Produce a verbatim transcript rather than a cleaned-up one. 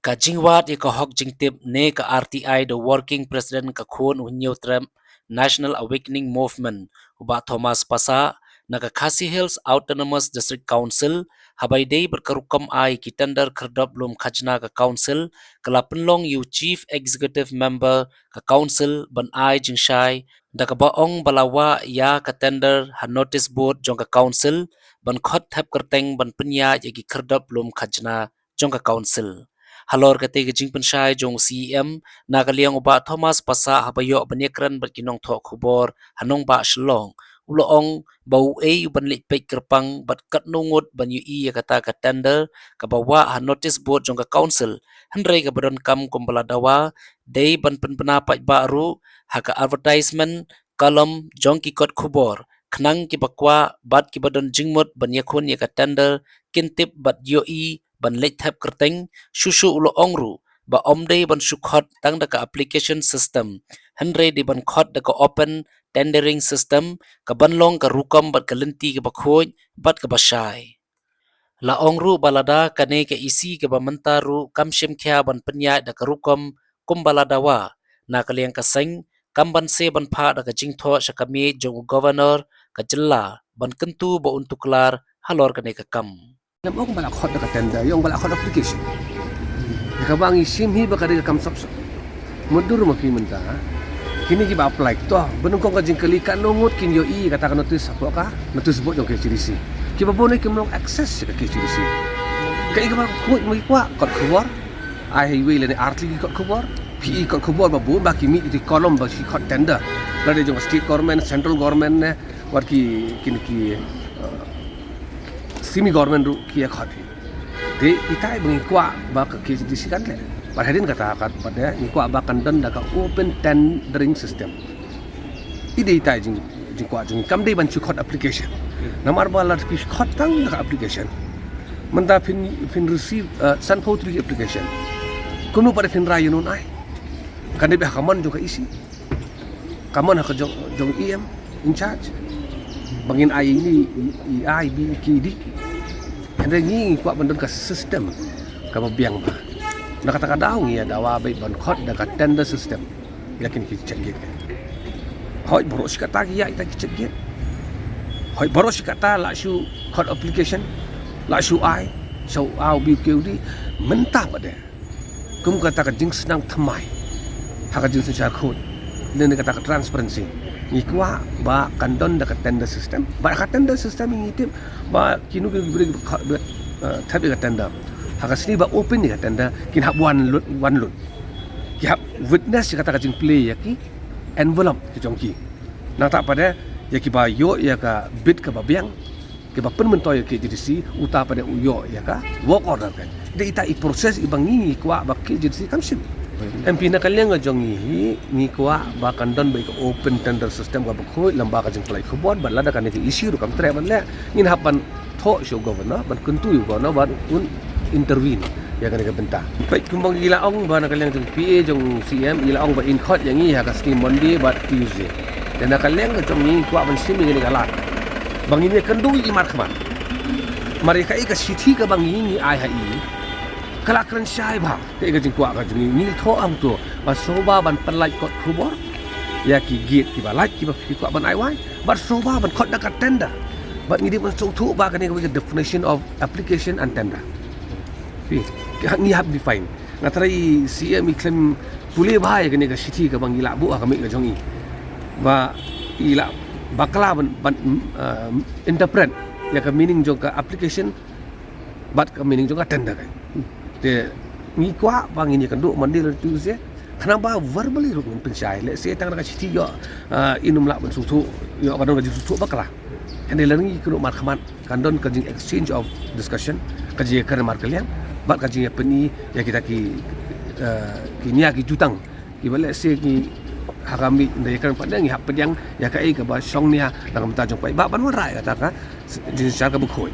Ka jingwad ïa ka hok jingtip ne ka R T I da Working President ka Khun U Hynñiewtrep National Awakening Movement, u Bah Thomas Passah, na ka Khasi Hills Autonomous District Council, haba ïadei bad ka rukom ai ki tender khyrdop lum khajna ka Council, ka la pynlong ïa u Chief Executive Member ka Council ban ai jingshai, da kaba ong ba la wah ïa ka tender ha notice board jong ka Council, ban khot thep kyrteng ban pynïaid ïa ki khyrdop lum khajna jong ka Council. Halor kata ka jingpynshai jong u C E M, na ka liang u Bah Thomas Passah haba ïoh ban ïakren bad ki nongthoh khubor ha nongbah Shillong, u la ong ba uei u ban leit peit kyrpang bad katno ngut ban ïohi ïa kata ka tender kaba wah ha notice board jong ka Council, hynrei kaba donkam kumba la dawa dei ban pynbna paidbah ruh ha ka advertisement column jong ki kot khubor, khnang kiba kwah bad kiba don jingmut ban ïakhun ïa ka tender kin tip bad ïohi ban leit thep kyrteng. Shuh shuh u la ong ruh ba ym dei ban shu khot tang da ka application system, hynrei dei ban khot da ka open tendering system, kaban long ka rukom bad ka lynti kaba khuid bad kaba shai. La ong ruh ba lada kane ka E C kaba mynta ruh kam shim khia ban pynïaid da ka rukom kumba la dawa, na ka liang ka seng kam banse ban phah da ka jingthoh sha ka miej jong u Governor ka jylla ban kyntu ba un tuklar halor kane ka kam. Lam ong ba la khot da ka tender, ïa ong ba la khot application. Ïa kaba ngi shim hi ba ka dei ka kam sop sop. Mutdur ma phi mynta, kine kiba apply to, ba nyngkong ka jingkylli katno ngut kin ïohi kata ka notice hapoh ka notice board jong K H A D C. Kiba bun kim long access ïa ka K H A D C. Kaei kaba khuid ma ki kwah, kot khubor. Ai highway lane artylli ki kot khubor. Phi i kot khubor ba bun ba ki mih ïa ki column ba ki khot tender. Lada jong ka state government, central government ne, wat ki, kine ki, uh, semi government ruh ki ïa khot hi. Te itai ba ngi kwah ba ka K H A D C kan leh. Bad hadien kata kat pat de ngi kwah ba kan don da ka open tendering system. I dei itai jing, jingkwah jong ngi, kam dei ban shu khot application. Namar ba lada phi khot tang da ka application, mynta phin, phin receive, uh, sanphew tylli ki application. Kumno pat de phin rai ïa uno uno ai? Kan dei beit ha ka mon jong ka E C, ka mon ha ka jong, jong E M in charge. Ba ngin ai ïa ine i, i A, i B, i C, i D. Hynrei ngi, ngi kwah ban don ka system kaba biang bha. Na kata ka daw ngi ïa dawa beit ban khot da ka tender system ïa kine ki check gate. Hooid, baroh shi katta ki ïa ita ki check gate. Hooid, baroh shi katta lah shu khot application, lah shu ai sha u A, u B, u C, u D. Mynta pat de, kum kata ka jingsneng thymmai ha ka jingsynshar khuid, lane kata ka transparency, ngi kwah ba kan don da ka tender system. Bad ka tender system ngi tip ba kino kino ki briew kiba, eh, thep ïa ka tender, ha ka sngi ba open ïa ka tender kin hap wan lut, wan lut. Ki hap witness ïa kata ka jingplie ïa ki envelope ki jong ki. Nangta pat de ïa kiba ïoh ïa ka bid kaba biang, kiba pynmyntoi ïa K H A D C, uta pat de u ïoh ïa ka work order kan. Dei ita i process iba ngi, ngi kwah ba K H A D C kan shim. M P na ka liang ka jong ngi hi, ngi kwah ba kan don beit ka open tender system kaba khuid lem bad ka jingpynlait khubor, bad lada kane ka issue ruh kam treh ban leh, ngin hap ban thoh sha u Governor, ban kyntu ïa u Governor ban un intervene ïa kane ka bynta. Peit kumba ngi la ong ba na ka liang jong P A jong C M i la ong ba in khot ïa ngi ha ka sngi Monday bad Tuesday. Te na ka liang ka jong ngi kwah ban shim ïa kane ka lad ba ngin ïakynduh ïa i markhmat. Mar ïa kaei ka shithi kaba ngi, ngi ai ha i, ka la kren shai bha. Kaei ka jingkwah ka jong ngi, ngi thoh hangto ba shuwa ban pynlait kot khubor ïa ki gate kiba lait kiba phi kwah ban ai wai, bad shuwa ban khot da ka tender. Bad ngi dei ban sngewthuh ba kane ka definition of application and tender. Phi, ngi hap define. Nga tharai i C M i khlem pule bha ïa kane ka shithi kaba ngi la buh ha ka miej ka jong i, ba i la bakla ban, ban, uh, interpret ïa ka meaning jong ka application bad ka meaning jong ka tender kan. Te ngi kwah ba ngin ïakynduh Monday lane Tuesday, khnang ba verbally ruh ngin pynshai. Let's say tang da ka shithi ïoh, uh, i nym lah ban sngewthuh, ïoh ka don ka jingsngewthuh bakla. Hynrei lada ngi ïakynduh markhmat, kan don ka jing exchange of discussion, ka jingïakren markylliang bad ka jingïapyni ïa kita ki, eh, ki nia ki jutang kiba lehse ngi ha ka miej nda ïakren pat de ngi hap pdiang ïa kaei kaba shong nia na ka bynta jong paidbah ban wanrah ïa kata ka jingsynshar kaba khuid.